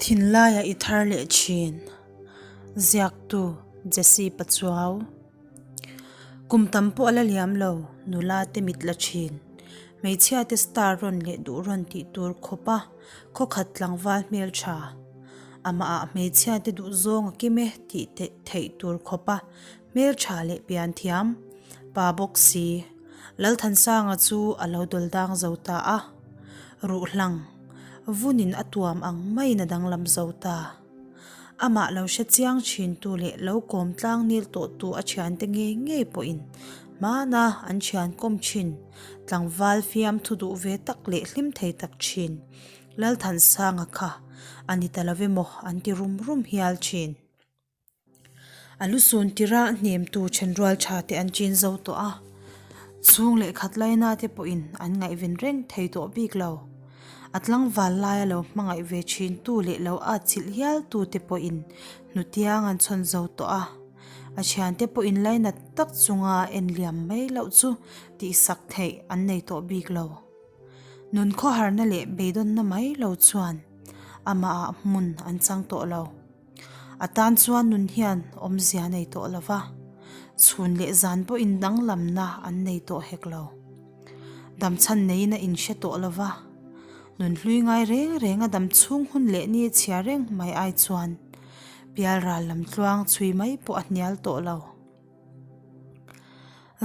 Thinlaiah i thar leh thin. Ziaktu, Jesse Pachuau. Kum tam pawh a la liam lo, nula te mit la thin. Hmeichhia te star rawn leh duh rawn tih tur khawp a khawkhat tlangval hmeltha. Amah ah hmeichhia te duh zawng a kim e tih theih tur khawp a hmeltha leh pian thiam pa bawk si. Lalthansanga chu a lo dawl dang zo ta a, ruhlang vunin a tuam ang maiin a danglam zo ta. Amah lo hre chiang thintu leh lo kawm tlang nil tawhtu a thiante ngei ngei pawhin hmana an thian kawm thin tlangval fiam thu duh ve tak leh hlim thei tak thin Lalthansanga kha a ni ta lo emaw an ti rum rum hial thin. A lu sun tirah hnemtu thenrual tha te an chin zo tawh a, chhung leh khat laina te pawhin an ngaihven reng thei tawh bik lo. A tlangval laia lo hmangaih ve thintu leh lo atchilh hialtu te pawhin hnutiang an chhawn zo tawh a, a thiante pawhin lainat tak chunga en liam mai loh chu tihsak theih an nei tawh bik lo. Nun khawharna leh beidawnna mai lo chuan amahah hmun an chang tawh lo. A tan chuan nun hian awmzia nei tawh lo va, chhun leh zan pawhin danglamna an nei tawh hek lo. Damchhan neiin a inhre tawh lo va, nun hlui ngai reng reng a dam chhung hun leh ni chhia reng mai ai chuan pialral lam tluang chhui mai pawh a hnial tawh lo.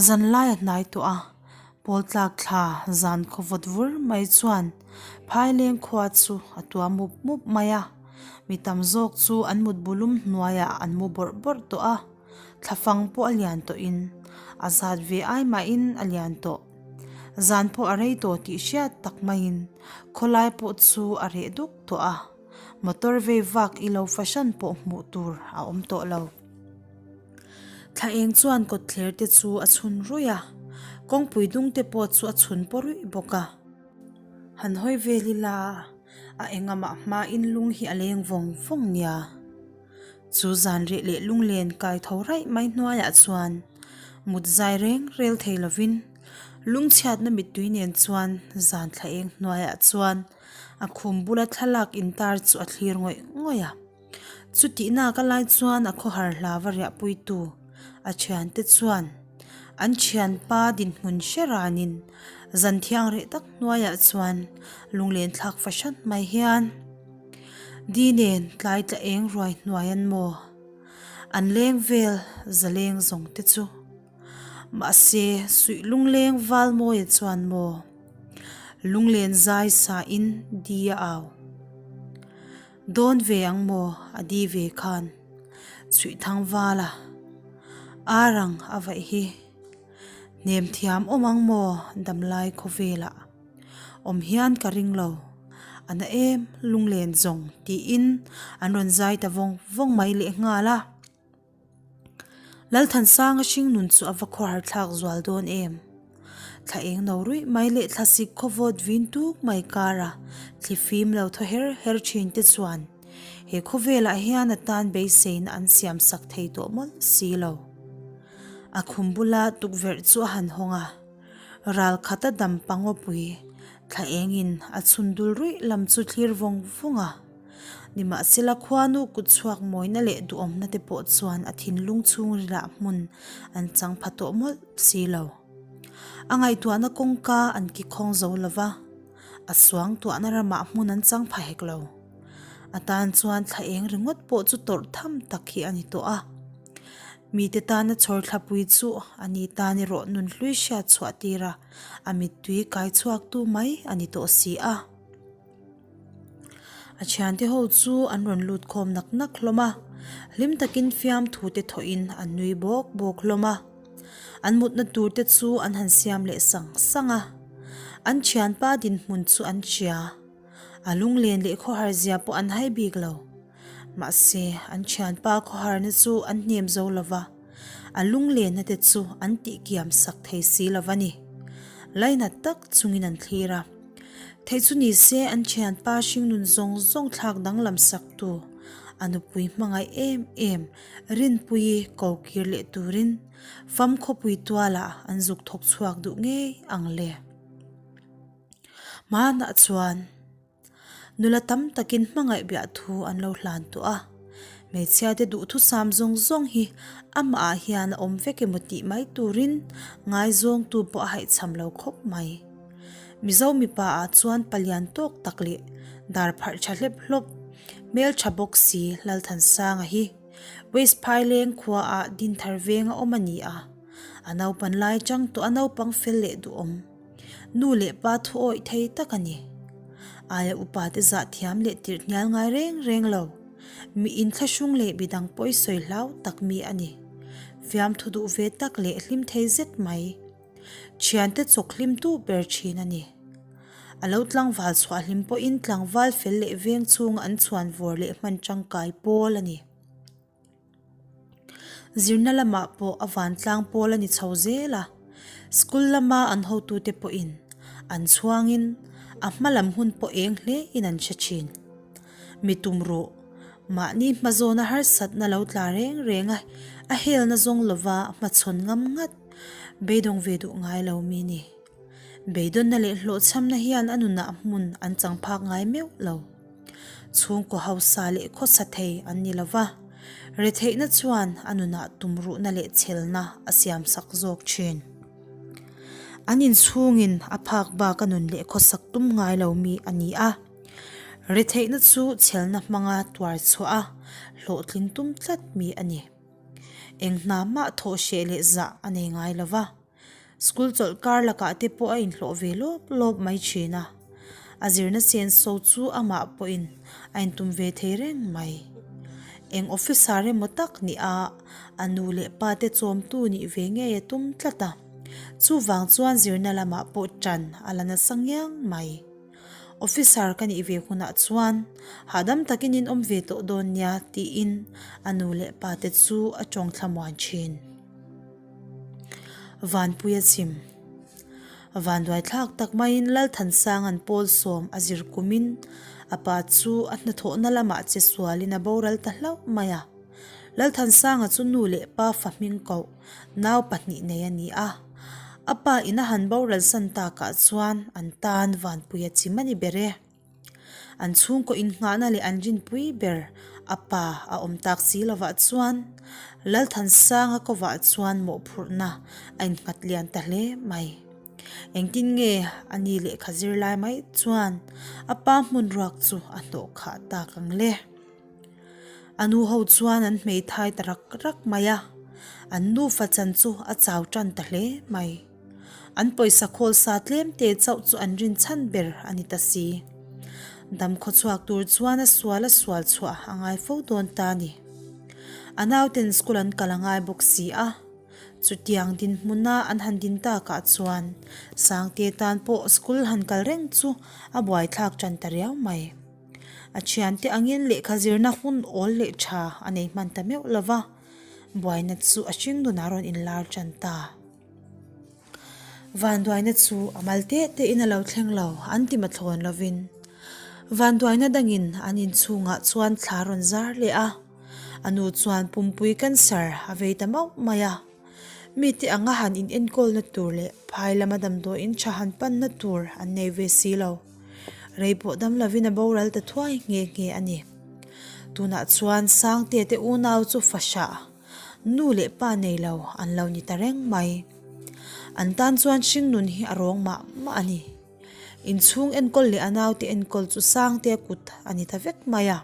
Zan lai a hnai tawh a, pawl tlak thla zan khaw vawt vur mai chuan Phaileng khua chu a tua mup mup mai a, mi tam zawk chu an mut bulum hnuaiah an mu bawrh bawrh tawh a, thlafang pawh a lian tawhin a zat ve ai mahin a lian tawh. Zan pawh a rei tawh tih hriat tak maiin khawlai pawh chu a reh duk tawh a, motor vei vak ilo fahran pawh hmuh tur a awm tawh lo. Thla eng chuan kawtthler te chu a chhun ruih a, kawngpui dung te pawh chu a chhun paw ruih bawk a. Han hawi vel ila a engamah hmain lung hi a leng vawng vawng nia. Chu zan reh leh lunglen kai tho raih mai hnuaiah chuan mut zai reng rel thei lovin lungchhiatna mittui nen chuan zan thla eng hnuaiah chuan a khum bula thlalak intar chu a thlir ngawih ngawih a. Chutihna ka lai chuan a khawhar hlava riahpuitu a thiante chuan an thianpa dinhmun hre ranin zan thiang reh tak hnuaiah chuan lunglen thlak fahran mai hian di nen tlai tla eng ruai hnuai an maw an leng vel zaleng zawng te chu mahse suih lungleng val mawia chuan maw lunglen zai sain di a au. Dawn ve ang maw a di ve khan chhuih thang val a, ar ang a vaih hi. Hnem thiam awm ang maw damlai khawvelah awm hian ka ring lo, a na em lunglen zawng tiin an rawn zai ta vawng vawng mai lehnghal a. Lalthansanga hringnun chu a va khawhar thlak zual dawn em? Thla eng no ruih mai leh thlasik khawvawt vin tuk mai kara thlifim lo thaw her her thin te chuan he khawvelah hian a tan beiseina an siam sak thei tawh mawlh si lo. A khum bula tukverh chu a han hawng a, ral khata dam pangawpui thla engin a chhun dul ruih lam chu thlir vawng vawng a. Nimahsela khuanu kut chhuak mawina leh duhawmna te pawh chuan a thinlung chhungrilah hmun an chang pha tawh mawlh si lo. A ngaihtuahna kawngka an ki khawng zo lo va, a suangtuahna ramah hmun an chang pha hek lo. A tan chuan thla eng ringawt pawh chu tawrh tham tak hi a ni tawh a. Mite tana chhawr thlapui chu a ni tan erawh nunhlui hriat chhuah tira a mittui kai chhuaktu mai a ni tawh si a. A thiante ho chu an rawn lut khawm nak nak hlawm a, hlim takin fiamthu te thawhin an nui bawk bawk hlawm a. An mutna tur te chu an han siam leh sang sang a, an thianpa dinhmun chu an hria. A lunglen leh khawhar zia pawh an hai bik lo. Mahse, an thianpa khawharna chu an hnem zo lo va, a lunglenna te chu an tihkiam sak thei si lo va ni. Lainat tak chungin an thlir a. Theih chu ni se an thianpa hringnun zawng zawng thlak danglam saktu a nupui hmangaih em em Rinpuii ko kir leh turin fam khawpui tualah an zuk thawk chhuak duh ngei ang le. Hmanah chuan. Nula tam takin hmangaih biah thu an lo hlan tawh a. Hmeichhiate duhthusam zawng zawng hi amahah hian a awm vek emaw tih mai turin ngaizawngtu pawh a haihchham lo khawp mai. Mizo mipa ah chuan palian tawk tak leh dar pharh tha hlep hlawp, hmeltha bawk si Lalthansanga hi West Phaileng khua ah Dinthar veng a awm a ni a, a naupan lai chang tawh a naupang fel leh duhawm. Nu leh pa thu awih thei tak a ni. Aia upa te zah thiam leh tirh hnial ngai reng reng lo. Mi inthlahrung leh midang pawi sawi hlau tak mi a ni. Fiamthu duh ve tak leh hlim thei zet mai. Thiante chawk hlimtu ber thin a ni. A lo tlangval chhuah hlim pawhin tlangval fel leh veng chhunga an chhuan vawr leh hman tangkai pawl a ni. Zirna lamah pawh a vantlang pawl a ni chho zel a, school lama an hotute pawhin an chhuangin a hma lam hun pawh eng hlein an hre thin. Mi tum ruh, mahni hmazawna harsatna lo tla reng reng a, a helna zawng lova hmachhawn ngam ngat beidawng ve duh ngai lo mi ni. Beidawnna leh hlawhchhamna hian a nunah hmun an chang phak ngai meuh lo. Chhungkaw hausa leh khawsa thei an ni lo va, retheihna chuan a nunah tumruhna leh chhelna a siamsak zawk thin. An inchhungin a phak bak a nun leh khawsak tum ngai lo mi a ni a. Retheihna chu chhelna hmanga tuar chhuah a, hlawhtling tum tlat mi a ni. Eng hna mah thawh hreh leh zah a nei ngai lo va. School chawlh kar lakah te pawh a inhlawh ve lawp lawp mai thin a, a zirna senso chu amah pawhin a intum ve thei reng mai. Eng officer emaw tak nih a, a nu leh pa te chawmtu nih ve ngei a tum tlat a, chuvang chuan zirna lamah pawh tan a la nasa ngiang mai. Officer ka nih ve hunah chuan hahdam takin in awm ve tawh dawn nia tiin a nu leh pa te chu a tawng thlamuan thin. Vanpuia chim. Vanduaithlak tak maiin Lalthansanga'n Pawlsawm a zir kumin a pa chu a hnathawhna lamah che sualin a boral ta hlauh mai a. Lalthansanga chu nu leh pa fa hming koh nau pahnih nei a ni a. A pa in a han boral san takah chuan an tan Vanpuia chim a ni ber e. An chhungkaw innghahna leh an rinpui ber a pa a awm tak si lovah chuan Lalthansanga kovah chuan mawhphurhna a innghat lian ta hle mai. Engtin nge a ni lehkha zir lai mai chuan a pa hmun ruak chu a hnawh khah tak ang le? A nu ho chuan an hmeithai ta rak rak mai a, an nufa chan chu a chau tan ta hle mai. An pawisa khawl sa tlem te chauh chu an rin chhan ber a ni ta si. Dam khaw chhuak tur chuan a sual a sual chhuah a ngai fo dawn ta a ni. A nauten school an kal a ngai bawk si a, chutiang dinhmuna an han din takah chuan Sangte tan pawh school han kal reng chu a buaithlak tan ta riau mai. A thiante angin lehkha zirna hun awl leh tha a nei hman ta meuh lo va, buaina chu a hringnunah rawn inlar tan ta. Vanduaina chu a mal teh tehin a lo thleng lo, an ti mathlawn lovin. Vanduaina dangin an inchhungah chuan thla rawn zar leh a, a nu chuan pumpui cancer a vei ta mauh mai a. Mite anga han in enkawlna tur leh phai lama damdawiin tha han panna tur an nei ve si lo. Rei pawh dam lovin a boral ta thuai nghe nghe a ni. Tunah chuan Sangte te unau chu fahrah. Nu leh pa nei lo an lo ni ta reng mai. An tan chuan hringnun hi a rawng mah mah a ni. Inchhung enkawl leh a naute enkawl chu Sangtea kut a ni ta vek mai a.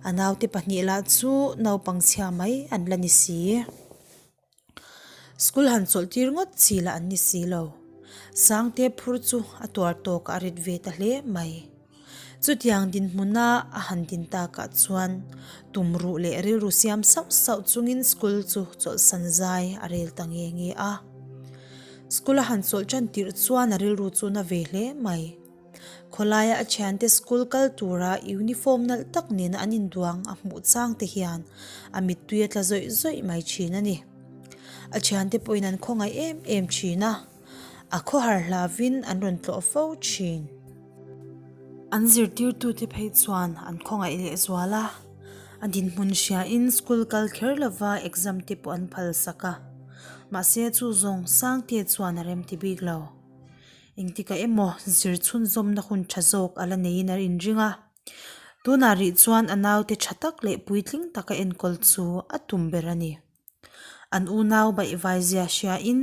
A naute pahnih lah chu naupang chhia mai an la ni si. School han chawlh tir ngawt chi lah an ni si lo. Sangte phur chu a tuar tawk a rit ve ta hle mai. Chutiang dinhmuna a han din takah chuan tumruh leh rilru siam sauh sauh chungin school chu chawlhsan zai a rel ta nge nge a. School a han chawlh tan tirh chuan a rilru chu na ve hle mai. Khawlaia a thiante school kal tura uniform nalh tak nena an induang a hmuh chang te hian a mittui a tla zawih zawih mai thin a ni. A thiante pawhin an khawngaih em em thin a. A khawhar hlavin an rawn tlawh fo thin. An zirtirtute phei chuan an khawngaih leh zual a, a dinhmun hriain school kal kher lova exam te pawh an phal sak a. Mahse chu zawng Sangte chuan a remti bik lo. Engtikah emaw zir chhunzawmna hun tha zawk a la neiin a inring a. Tunah rih chuan a naute tha tak leh puitling taka enkawl chu a tum ber a ni. An unau baihvai zia hriain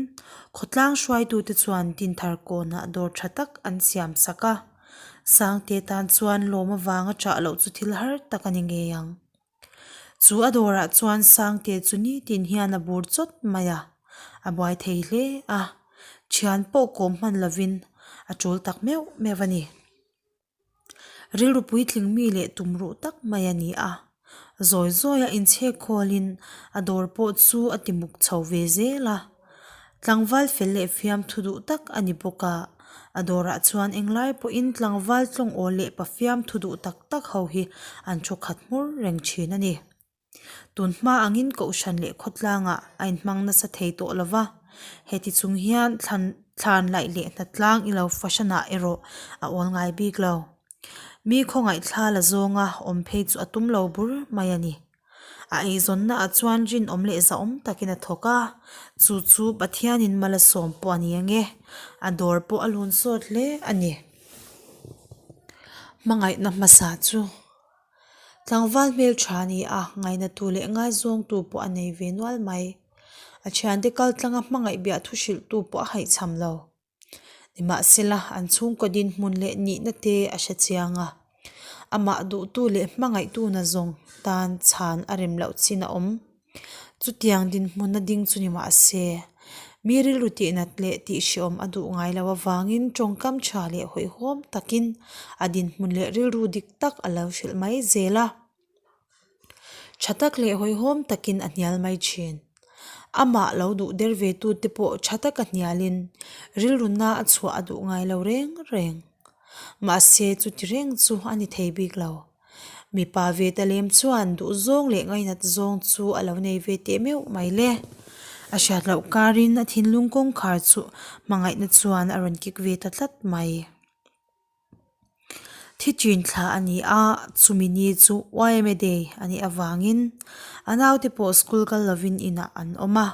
khawtlang hruaitute chuan Dinthar kawnah dawr tha tak an siam sak a, Sangte tan chuan lawm avanga chah loh chu thil har tak a ni ngei ang. Chu a dawrah chuan Sangte chu nitin hian a bur chawt mai a, a buai thei hle a, thian pawh kawm hman lovin a tul tak meuh meuh a ni. Rilru puitling mi leh tumruh tak mai a ni a, zawi zawia inchhek khawlin a dawr pawh chu a ti muk chho ve zel a. Tlangval fel leh fiamthu duh tak a ni bawk a, a dawrah chuan englai pawhin tlangval tlawng aw leh pa fiamthu duh tak tak ho hi an thu khat hmur reng thin a ni. Tun hma angin kohhran leh khawtlangah a inhmang nasa thei tawh lo va, heti chung hian thlan thlan laih leh hnatlang i lo fahranah erawh a awl ngai bik lo. Mi khawngaih thla la zawnga awm phei chu a tum lo bur mai a ni. A eizawnna ah chuan rinawm leh zahawm takin a thawk a, chu chu Pathianin mal a sawm pawh a ni ange, a dawr pawh a lun sawt hle a ni. Hmangaihna hmasa chu tlangval hmeltha a ni a, ngainatu leh ngaizawngtu pawh a nei ve nual mai. A thiante kaltlanga hmangaih biah thu hrilhtu pawh a haihchham lo. Nimahsela, an chhungkaw dinhmun leh nihna te a hre chiang a, amah duhtu leh hmangaihtu na zawng tan chhan a rem loh chin a awm. Chutiang dinhmun a ding chu ni mahse, mi rilru tihnat leh tihhreawm a duh ngai loh avangin tawngkam tha leh hawihhawm takin a dinhmun leh rilru dik tak a lo hrilh mai zel a. Tha tak leh hawihhawm takin a hnial mai thin. Amah lo duh der ve tu te pawh tha taka hnialin rilruna a chhuah a duh ngai lo reng reng. Mahse chuti reng chu a ni thei bik lo. Mipa ve ta lem chuan duh zawng leh ngainat zawng chu a lo nei ve teh meuh mai le. A hriat loh karin a thinlung kawngkhar chu hmangaihna chuan a rawn kik ve ta tlat mai. Thi chin thla a ni a, chumi ni chu yma day a nih avangin a naute pawh school kal lovin inah an awm a.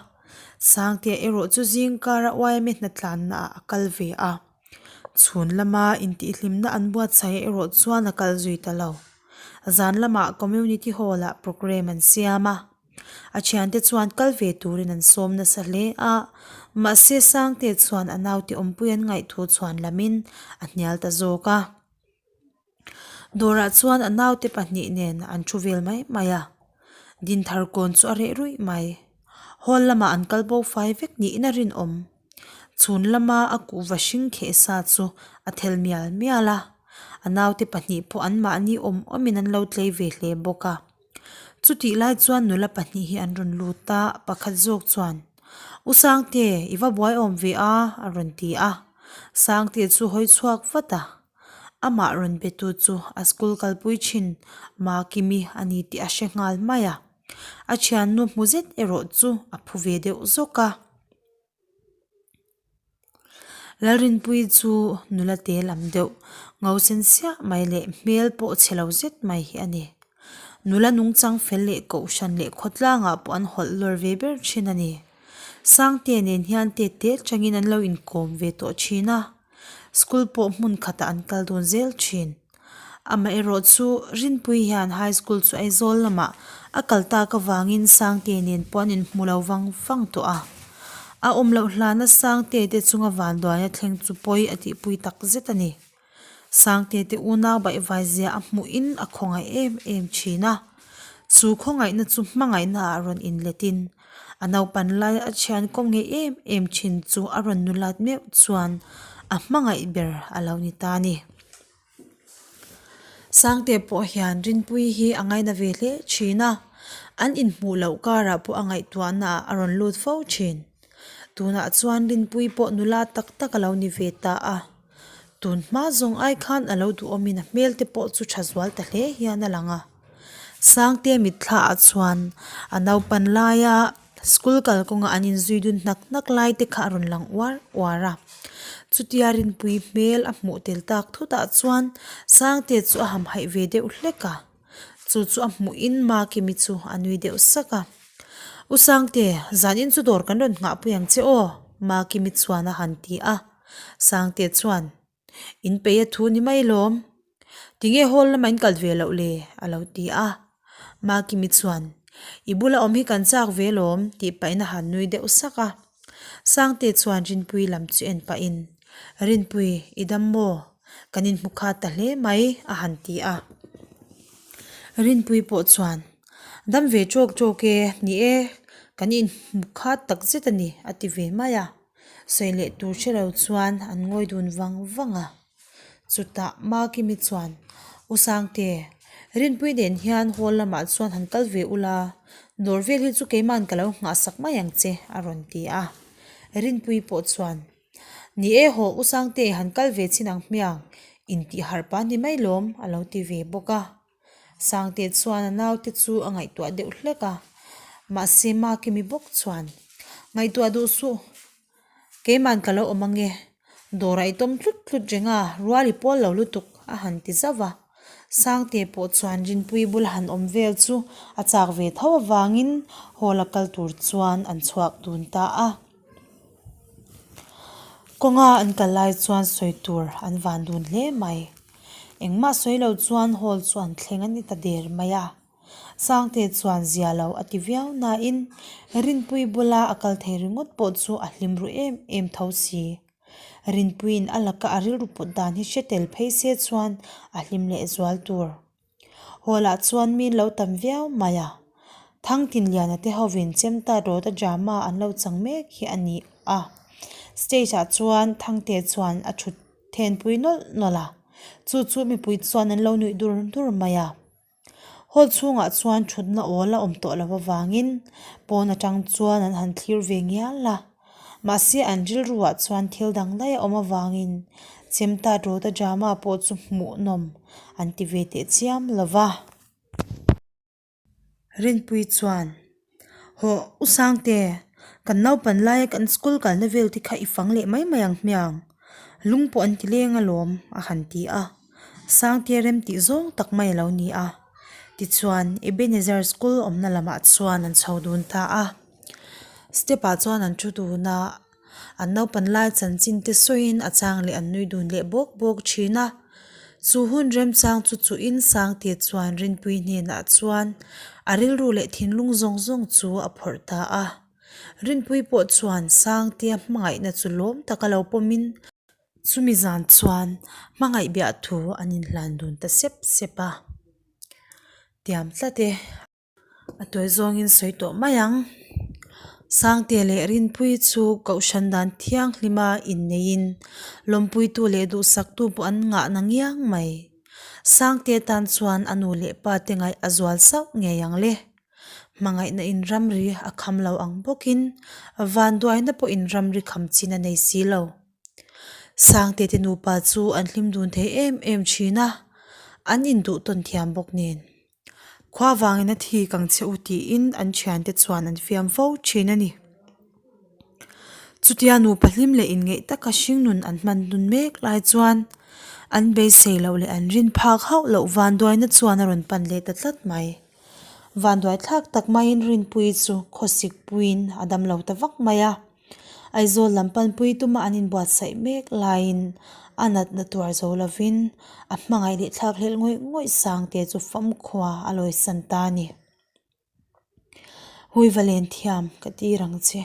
Sangtea erawh chu zingkara yma hnatlanna ah a kal ve a, chhun lama intihhlimna an buatsaih erawh chuan a kal zui ta lo. Zan lamah community hall ah programme an siam a. A thiante chuan kal ve turin an sawm nasa hle a, mahse Sangte chuan a naute awmpui an ngaihthu chhuan lamin a hnial ta zawk a. Dawrah chuan a naute pahnih nen an thu vel mai mai a, Dinthar kawn chu a reh ruih mai. Hall lamah an kal bo fai vek niin a rinawm. Chhun lama a kuhva hring kheh sa chu a thel mial mial a, a naute pahnih pawh anmahni awm awmin an lo tlei ve hle bawk a. Chutih lai chuan nula pahnih hi an rawn lut a, pakhat zawk chuan, U Sangte, i va buai awm ve a, a rawn ti a. Sangte chu hawi chhuak vat a, amah rawn be tu chu a school kalpui thin Makimi a ni tih a hre nghal mai a. A thiannu hmu zet erawh chu a phu ve deuh zawk a. Lalrinpuii chu nula te lam deuh ngo sen siah mai leh hmel pawh chhe lo zet mai hi a ni. Nula nungchang fel leh kohhran leh khawtlangah pawh an hawlh lawr ve ber thin a ni. Sangte nen hian tet te atangin an lo inkawm ve tawh thin a, school pawh hmun khatah an kal dun zel thin. Amaherawh chu Rinpui hian High School chu Aizawl lamah a kal tak avangin Sangte nen pawh an inhmu lo vang vang tawh a. A awm loh hlana Sangte te chunga vanduaina thleng chu pawi a tihpui tak zet a ni. Sangte te unau baihvai zia a hmuhin a khawngaih em em thin a. Chu khawngaihna chu hmangaihna ah rawn inletin a naupan laia a thian kawm ngei em em thin chu a rawn nulat meuh chuan a hmangaih ber a lo ni ta a ni. Sangte pawh hian Rinpuii hi a ngaina ve hle thin a, an inhmuh loh karah pawh a ngaihtuahna ah a rawn lut fo thin. Tunah chuan Rinpuii pawh nula tak tak a lo ni ve ta a, tun hma zawng ai khan a lo duhawmin a hmel te pawh chu tha zual ta hle hian a lang a. Sangte mitthla ah chuan a naupan laia School kalkawnga an inzui dun hnak hnak lai te kha a rawn lang uar uar a. Chutia Rinpui hmel a hmuh tel tak thutah chuan Sangte chu a hamhaih ve deuh hlek a. Chu chu a hmuhin Makimi chu a nui deuh sak a. U Sangte, zanin chu dawr kan rawn nghahpui ang che aw, Makimi chuan a han ti a. Sangte chuan, In peih a thu ni mai lawm. Tinge hall lamah in kal ve loh le? a lo ti a. Makimi chuan, I bula awm hi kan chak ve lawm, tih pahin a han nui deuh sak a. Sangte chuan Rinpui lam chu en pahin, Rinpui, i dam maw? Kan inhmu khat ta hle mai, a han ti a. Rinpui pawh chuan, Dam ve tawk tawk e, ni e, kan inhmu khat tak zet a ni, a ti ve mai a. Sawi leh tur hre lo chuan an ngawi dun vang vang a. Chutah Makimi chuan, U Sangte, Rinpui nen hian hall lamah chuan han kal ve ula, dawr vel hi chu keima'n ka lo nghahsak mai ang che, a rawn ti a. Rinpui pawh chuan, Ni e haw, U Sangte, han kal ve chin ang hmiang, intih harh pah ni mai lawm, a lo ti ve bawk a. Sangte chuan a naute chu a ngaihtuah deuh hlek a, mahse Makimi bawk chuan, Ngaihtuah duh suh, Keiman ka lo awm ange, dawr a i tawm tlut tlut reng a, rual i pawl lo lutuk, a han ti zauh a. Sangte pawh chuan Rinpui bula han awm vel chu a chak ve tho avangin hall a kal tur chuan an chhuak dun ta a. Kawnga an kal lai chuan sawi tur an van dun hle mai. Engmah sawi lo chuan hall chu an thleng a ni ta der mai a. Sangte chuan zia lo a ti viau nain Rinpui bula a kal thei ringawt pawh chu a hlim ru em em tho si. Rinpuiin a laka a rilru put dan hi hre tel phei se chuan a hlim leh zual tur. Hall ah chuan mi lo tam viau mai a, Thangtinliana te hovin Chemta Rawta drama an lo chang mek hi a ni a. Stage ah chuan Thangte chuan a thut thenpui nawlh nawlh a, chu chu mipui chuan an lo nuih dur dur mai a. Hall chhungah chuan thutna awl a awm tawh loh avangin pawn atang chuan an han thlir ve ngial a, mahse an rilruah chuan thil dang daih a awm avangin Chemta Rawta drama pawh chu hmuhnawm an ti ve teh chiam lo va. Rinpui chuan, Hawh, U Sangte, kan naupan laia kan school kalna vel te kha i fang leh mai mai ang hmiang. Lung pawh an ti leng alawm, a han ti a. Sangte rem tih zawng tak mai a lo ni a. Tichuan, Ebenezer School awmna lamah chuan an chho dun ta a. Step ah chuan an thu dun a, an naupan lai chanchin te sawiin a chang leh an nui dun leh bawk bawk thin a. Chu hun remchang chu chuhin Sangte chuan Rinpui hnenah chuan a rilru leh thinlung zawng zawng chu a phawrh ta a. Rinpui pawh chuan Sangtea hmangaihna chu lawm taka lo pawmin, Chumi zan chuan hmangaih biah thu an inhlan dun ta sep sep a, tiam tlat e. A tawi zawngin sawi tawh mai ang. Sangte leh Rinpui chu Kohhran dan thianghlima inneihin lawmpuitu leh duhsaktu pawh an ngah na ngiang mai. Sangte tan chuan a nu leh pa te ngaih a zual sauh ngei ang le. Hmangaihna in ramri a kham lo ang bawkin vanduaina pawhin ramri kham chin a nei si lo. Sangte te nupa chu an hlim dun thei em em thin a, an induh tawn thiam bawk nen. Khua vangin a thi kang che u tiin an thiante chuan an fiam fo thin a ni. Chutia nupa hlim leh inngeih taka hringnun an hman dun mek lai chuan an beisei loh leh an rin phak hauh loh vanduaina chuan a rawn pan leh ta tlat mai. Vanduai thlak tak maiin Rinpuii chu khawsik puiin a dam lo ta vak mai a. Aizawl lam panpui tuma an inbuatsaih mek laiin a natna tuar zo lovin a hmangaih leh thlak hlelh ngawih ngawih Sangte chu famkhua a lawisan ta a ni. Hui va len thiam ka tir ang che.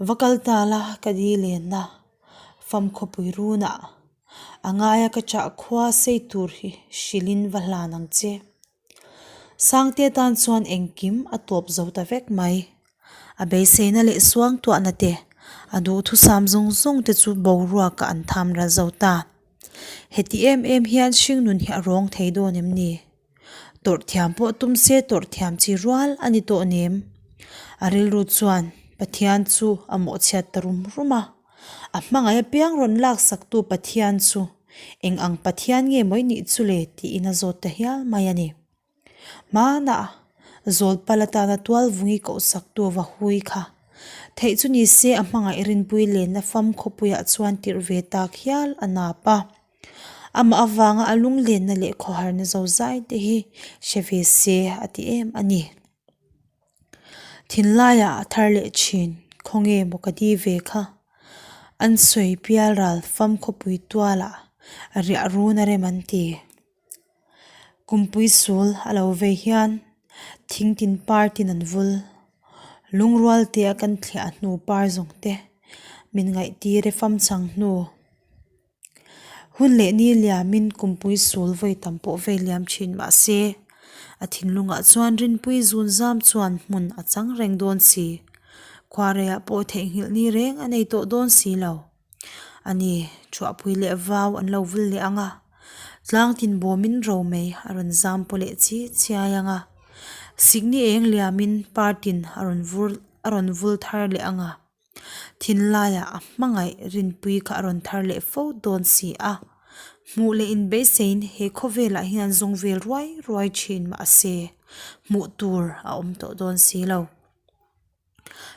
Va kal ta la ka di lenna famkhawpui runah a ngaia ka chah khua sei tur hi hrilhin va hlan ang che. Sangte tan chuan engkim a tawp zo ta vek mai. A beiseina leh suangtuahna te, a duhthusam zawng zawng te chu boruakah an tham ral zo ta. Heti em em hian hringnun hi a rawng thei dawn em ni? Tawrh thiam pawh tum se tawrh thiam chi rual a ni tawh nem. A rilru chuan Pathian chu a mawhchhiat ta rum rum a. A hmangaih apiang rawn laksaktu Pathian chu eng ang Pathian nge maw i nih chu le tiin a zawt ta hial mai a ni. Hmanah Zawlpal atana tualvungi kohsaktu va hui kha theih chu ni se a hmangaih rinpui lenna fam khawpuiah chuan tirh ve tak hial a nap a. Amah avanga a lunglenna leh khawharna zozai te hi hre ve se a ti em a ni. Thinlaiah a thar leh thin, khawnge maw ka di ve kha? An sawi pial ral fam khawpui tualah riah run a rem an ti. Kumpui sul a lo vei hian thing tin par tin an vul. Lungrual te a kan thliah hnu par zawng te min ngaihtir e fam chang hnu. Hun leh ni liamin kumpui sul vawi tam pawh vei liam thin mah se a thinlungah chuan rinpui zun zam chuan hmun a chang reng dawn si. Khuareiah pawh theihnghilh ni reng a nei tawh dawn si lo. A ni, Thuahpui leh vau an lo vul leh ang a, tlang tin bawmin romei a rawn zam paw leh chi chiai ang a, sikni eng liamin par tin a rawn vur a rawn vul thar leh ang a, thinlaiah a hmangaih rinpui kha a rawn thar leh fo dawn si a, hmuh leh inbeiseiin he khawvelah hian zawng vel ruai ruai thin mahse hmuh tur a awm tawh dawn si lo.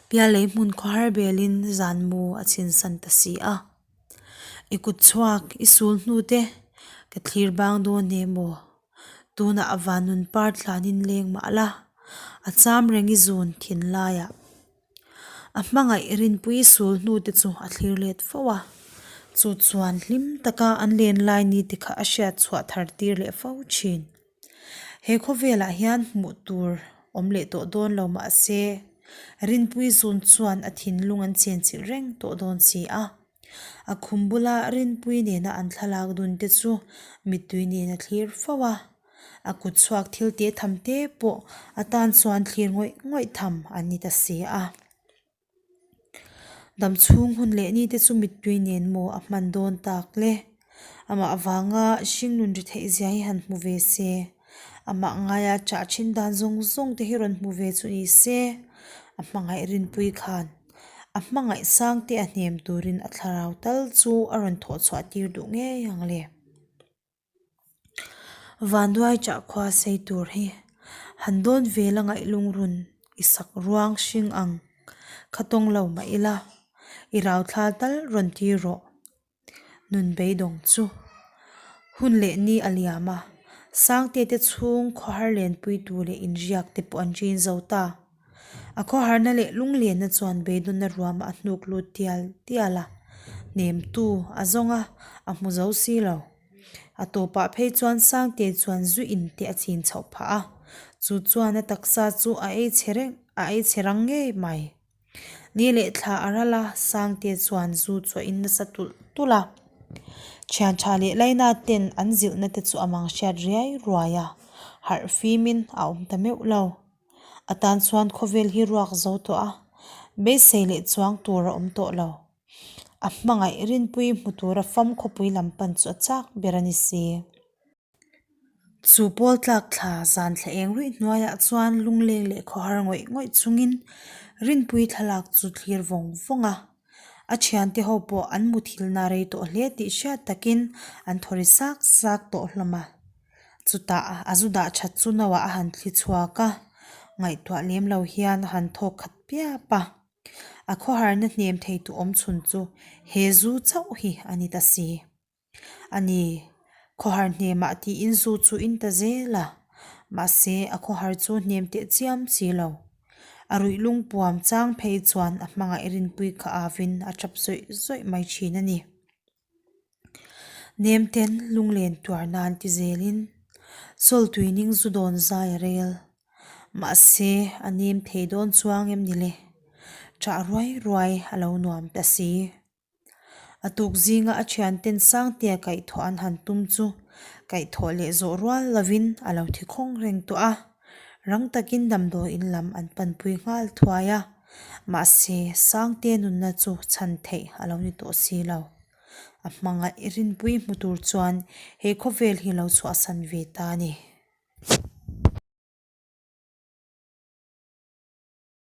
Pialei hmun khawhar belin zan mu a chhinsan ta si a. I kut chhuak, i sul hnu te ka thlir bang dawn e maw? Tunah a van nun par tlanin leng mah la, a cham reng i zun thin laiah. A hmangaih rinpui sul hnu te chu a thlir let fo a, chu chuan hlim taka an len lai ni te kha a hriat chhuah thar tir leh fo thin. He khawvelah hian hmuh tur awm leh tawh dawn lo mah se, Rinpui zun chuan a thinlung an chenchilh reng tawh dawn si a. A khum bula Rinpui nena an thlalak dun te chu mittui nen a thlir fo a, a kut chhuak thil teh tham te pawh a tan chuan thlir ngawih ngawih tham an ni ta si a. Dam chhung hun leh ni te chu mittui nen maw a hman dawn tak le? Amah avanga hringnun ri theih zia hi han hmu ve se, amah ngaia chah thin dan zawng zawng te hi rawn hmu ve chu ni se, a hmangaih rinpui khan a hmangaih sang te a hnem turin a thlarau tal chu a rawn thawh chhuah tir duh ngei ang le. Vanduai chah khua sei tur hi han dawn vel a ngaih lungrun i sak ruang hring ang kha tawng lo mah ila i rau thla tal rawn tir rawh. Nun beidawng chu hun leh ni a liam a, Sangte te chhung khawhar lenpui tu leh inriak te pawh an rin zo ta. A khawharna leh lunglenna chuan beidawnna ruamah a hnuk lut tial tial a, hnemtu a zawng a, a hmu zo si lo. A tawpah phei chuan Sangte chuan zu in te a chin chhoh phah a, chu chuan a taksa chu a ei chhe reng a ei chhe rang ngei mai. Ni leh thla a ral a, Sangte chuan zu chu a in nasa tulh tulh a. Thian tha leh Laina ten an zilhna te chu a mang hriat riai ruai a, harh fimin a awm ta meuh lo. A tan chuan khawvel hi ruak zo tawh a, beisei leh chuang tur a awm tawh lo. A hmangaih rinpui hmu tura fam khawpui lam pan chu a chak ber a ni si. Chu pawl tlak thla zan thla eng ruih hnuaiah chuan lungleng leh khawhar ngawih ngawih chungin rinpui thlalak chu thlir vawng vawng a. A thiante ho pawh an muthilna rei tawh hle tih hriat takin an thaw ri sak sak tawh hlawm a. Chutah a zu dah that chu no ah a han thli chhuak a, ngaihtuah lem lo hian a han thawk khat piap a. A khawharna hnem thei tu awm chhun chu he zu chauh hi a ni ta si. A ni, khawhar hnemah tiin zu chu in ta zel a, mahse a khawhar chu hnem teh chiam si lo. A ruih lungpuam chang phei chuan a hmangaih rinpui kha avin a tap zawih zawih mai thin a ni. Nemten lunglen tuar nan ti zelin Sawltui ning zu dawn zai a rel. Mahse, a nem thei dawn chuang em ni le? Ṭah ruai ruai a lo nuam ta si. A tuk zinga a thianten Sangtea kaihthawh an han tum chu kaihthawh leh zawh rual lovin a lo thi khawng reng tawh a. Rang takin damdawiin lam an panpui nghal thuai a. Mahse, Sangtea nunna chu chhan theih a lo ni tawh si lo. A hmangaih rinpui hmu tur chuan he khawvel hi lo chhuahsan ve ta a ni.